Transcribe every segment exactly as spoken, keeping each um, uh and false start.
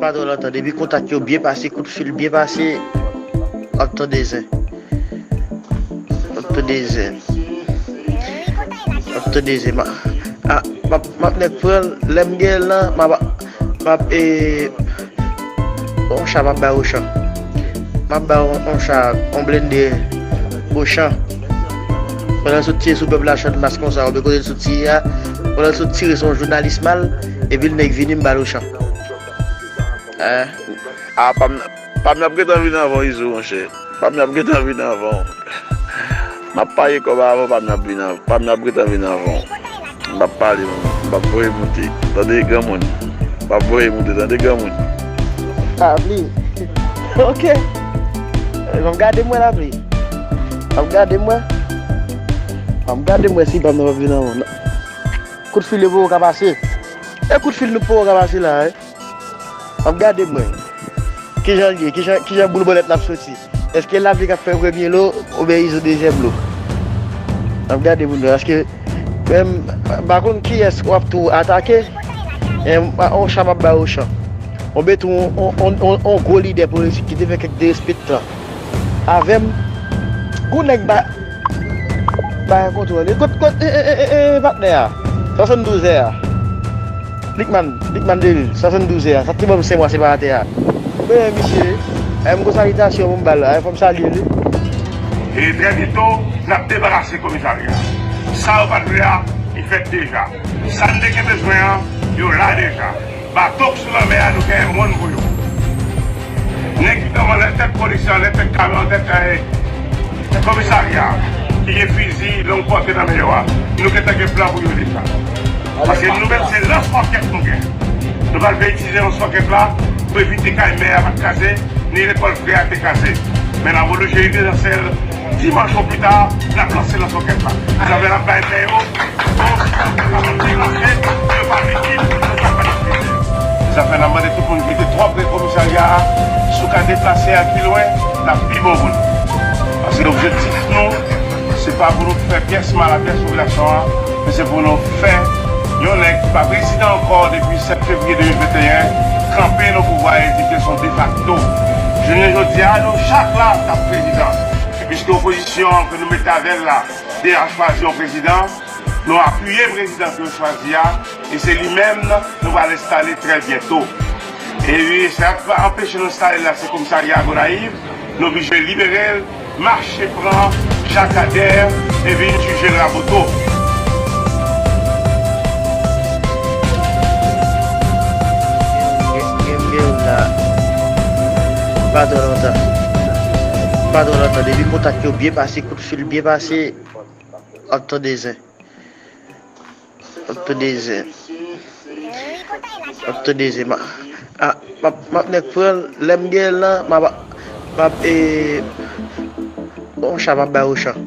Pa twò lontan, depi kontak yo byen pase, kout fil byen pase, w ap tande zen. W ap tande zen. W ap tande zen. M a, a, m ap, m ap nèk pran l, lè m gen l lan, m ap, m ap, e, yon cha m ap bay Ochan. M ap bay yon, yon cha, yon blende Ochan. Pandan l sot tire sou pèp la, chan mas konsa, oubyen kote l sot tire a, pandan l sot tire sou yon jounalis mal, epi l nèk vini m ba l Ochan. Eh. A, pa m, pa m ap gentan vin anvan w, Izo, monchè. Pa m ap gentan vin anvan w. M ap paye kòb avan, pa m ap vin anvan, pa m ap gentan vin anvan w. M ap pale, m ap voye moute. Tande, granmoun. M ap voye moute, tande, granmoun. Lapli. Ok. Ban m gade mwen, lapli. Ban m gade mwen. Ban m gade mwen si pa m nan ap vin anvan w. Kout fil yo poko ka pase. E kout fil nou poko ka pase la, wi. Ban m gade mwen. Kijan l ye? Kijan, kijan boul bòlèt la ap soti? Èske lapli k ap fè premye lo oubyen Izo dezyèm lo? N ap gade pou n wè. Paske menm, m pa konn kiyès w ap tou atake. E, yon cha m ap bay Ochan. Ou mete yon, yon, yon, yon, yon gwo lidè politik ki te fè kèk derespektan avè m. Gon nèg ba, bay kontwòl. Kot, kot, e, e, e, e, e, patnè a? Swasanndouz è a. Blikman, Blikman Delil, swasanndouz è a. Sa te ban m senk mwa separatè a. Mwen, misye, e, m gon salitasyon pou m ba l la, e, fò m salye li. E trè byento, n ap debarase komisarya. Sa yo pa t vle a, li fèt deja. Sa n te gen bezwen an, yo la deja. Bato k sou lanmè a, nou genyen mòn pou yo. Nèg ki kanpe anlè tèt polis yo, anlè tèt kamyon, anlè tèt, eh, komisarya, ki gen fizi long pòte nan men yo a, nou gentan gen plan pou yo deja. Paske nou menm, se lans-rokèt nou gen. Nou pral vle itilize lans-rokèt la pou evite kay mè a pa t kraze, ni lekòl frè a te kraze. Men n ap vole jeri dezansèl, dimanch o pli ta, n ap lanse lans-rokèt la. Zafè n ap bay mè yo, bon, n ap deplase, yo pa vin vit, nou pa pale. Zafè n ap mande tout moun ki te twò pre komisarya a, si w ka deplase al pi lwen, l ap pi bon pou nou. Paske objektif nou, se pa pou nou fè pyès mal a pyès popilasyon an, men se pou nou fè yon nèg ki pa prezidan ankò depi sèt fevriye de mil venteyen kanpe nan pouvwa a, e di ke se yon defakto. Jounen jodi a, nou chak la t ap prezidan. Piske opozisyon an ke nou mete avè l la deja chwazi yon prezidan, nou apiye prezidan ke yo chwazi a, e se li menm nou pral enstale trè byento. E wi, sa k ap anpeche nou enstale l la, se komisarya Gonayiv, nou oblije libere l, mache pran Jakadè e vin jije l Raboto. Gen, gen la. Pa twò lontan. Pa twò lontan. Depi kontak yo byen pase, kout fil byen pase, w ap tande zen. W ap tande zen. W ap tande zen. M a, a, m ap, m ap nèk pran l, lè m gen l lan, m ap, m ap, e, yon cha m ap bay Ochan.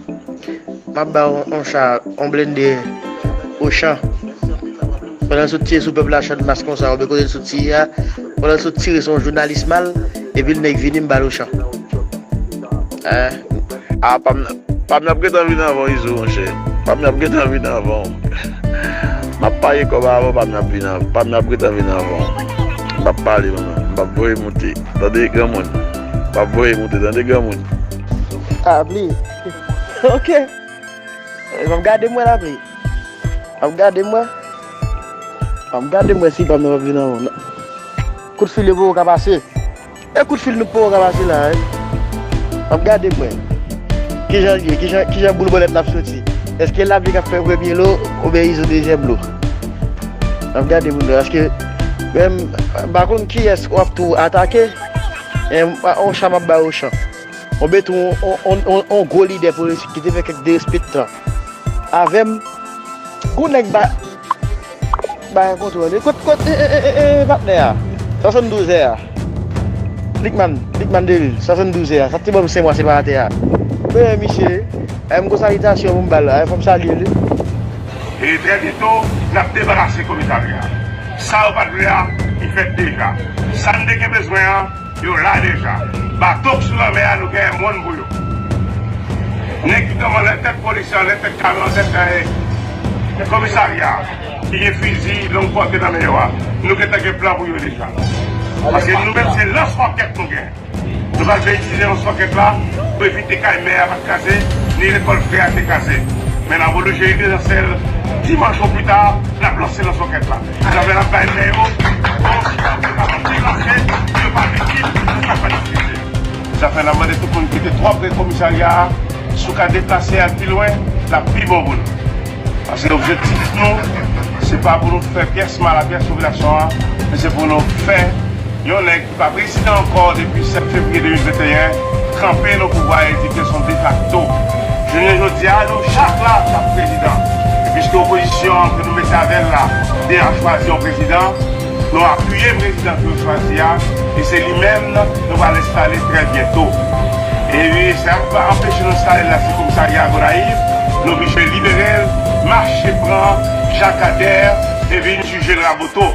M ap bay yon, yon cha, yon blende Ochan. Pandan l sot tire sou pèp la, chan mas konsa, oubyen kote l sot tire a, pandan l sot tire sou yon jounalis mal, epi l nèk vini m ba l Ochan. Eh. A, pa m, pa m ap gentan vin anvan w, Izo, monchè. Pa m ap gentan vin anvan w. M ap paye kòb avan w, pa m ap vin anvan, pa m ap gentan vin anvan w. M ap pale, manman. M ap voye moute. Tande, granmoun. M ap voye moute, tande, granmoun. Lapli. Ok. Ban m gade mwen, lapli. Ban m gade mwen. Ban m gade mwen si pa m nan ap vin anvan w. Kout fil yo poko ka pase. E kout fil nou poko ka pase la, wi. N ap gade mwen. Kijan l ye? Kijan, kijan boul bòlèt la ap soti? Èske lapli k ap fè premye lo oubyen Izo dezyèm lo? N ap gade pou n wè. Paske menm, m pa konn kiyès w ap tou atake. E, yon cha m ap bay Ochan. Ou mete yon, yon, yon, yon, yon gwo lidè politik ki te fè kèk derespektan avè m. Gon nèg ba, bay kontwòl. Kot, kot, e, e, e, e, e, patnè a? Swasanndouz è a. Blikman, Blikman Delil, swasanndouz è a. Sa te ban m senk mwa separatè a. Mwen, misye, e, m gon salitasyon pou m ba l la, e, fò m salye li. E trè byento, n ap debarase komisarya. Sa yo pa t vle a, li fèt deja. Sa n te gen bezwen an, yo la deja. Bato k sou lanmè a, nou genyen mòn pou yo. Nèg ki kanpe anlè tèt polis yo, anlè tèt kamyon, anlè tèt, eh, komisarya, ki gen fizi long pòte nan men yo a, nou gentan gen plan pou yo deja. Paske nou menm, se lans-wòkèt nou gen. Nou pral fè itilize lans-wòkèt la pou evite kay mè a pa t kraze, ni lekòl frè a te kraze. Men n ap oblije egzansyèl dimanch ou pita, n ap lanse lans-wòkèt la. Sa fè n ap bay mè yo, bon, ki ap deklase, yo pa viktim, yo pa difize. Sa fè n ap mande tout moun ki te twò pre komisarya a, si w ka deplase al pi lwen, l ap pi bon pou nou. Paske objektif nou, se pa pou nou fè pyès mal a pyès popilasyon an, men se pou nou fè yon nèg ki pa prezidan ankò depi sèt fevriye de mil venteyen kanpe nan pouvwa a e di ke se yon defakto. Jounen jodi a, nou chak la k ap prezidan. E piske opozisyon an ke nou mete avè l la deja chwazi yon prezidan, nou apiye prezidan ke yo chwazi a, e se li menm nou pral enstale trè byento. E wi, sa k ap anpeche nou enstale l la, se komisarya Gonayiv, nou oblije libere l, mache pran Jakadè e vin jije l Raboto.